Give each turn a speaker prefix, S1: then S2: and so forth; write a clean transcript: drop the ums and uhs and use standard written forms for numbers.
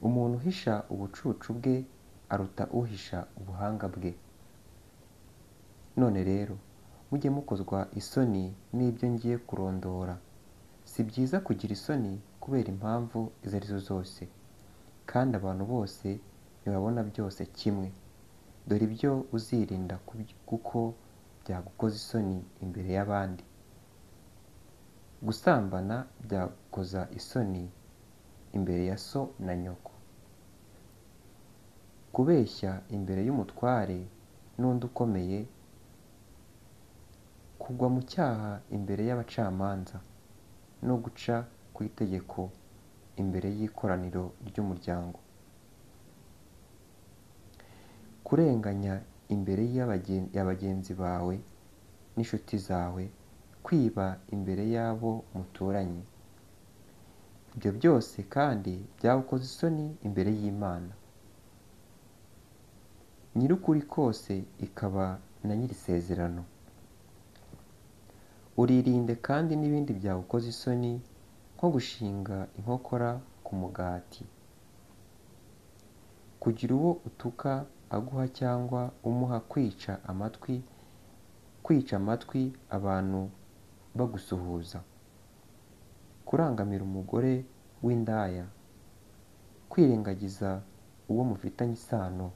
S1: Umuntu uhisha ubucucu bwe aruta uhisha ubuhanga bwe. None rero mujye mukozwa isoni n'ibyo ngiye kurondora. Si byiza kugira isoni kubera impamvu izo ari zo zose, kandi abantu bose ntibabona byose kimwe. Dore ibyo uzirinda kuko byagukoza isoni imbere y'abandi. Gusambana byagukoza isoni imbere ya so na nyoko. Kubeshya imbere y'umutware n'undi ukomeye, kugwa mu cyaha imbere y'abacamanza, no guca ku itegeko imbere y'ikoraniro ry'umuryango. Kurenganya imbere ya bagenzi bawe n'inshuti zawe, kwiba imbere y'abo muturanye. Ibyo byose kandi byagukoza isoni imbere y'Imana Nyir'ukuri kose, ikaba na Nyir'isezerano. Uririnde kandi n'ibindi byagukoza isoni, nko gushinga inkokora ku mugati, kugira uwo utuka aguha cyangwa umuha, kwica amatwi abantu bagusuhuza, kurangamira umugore w'indaya, kwirengagiza uwo mufitanye isano.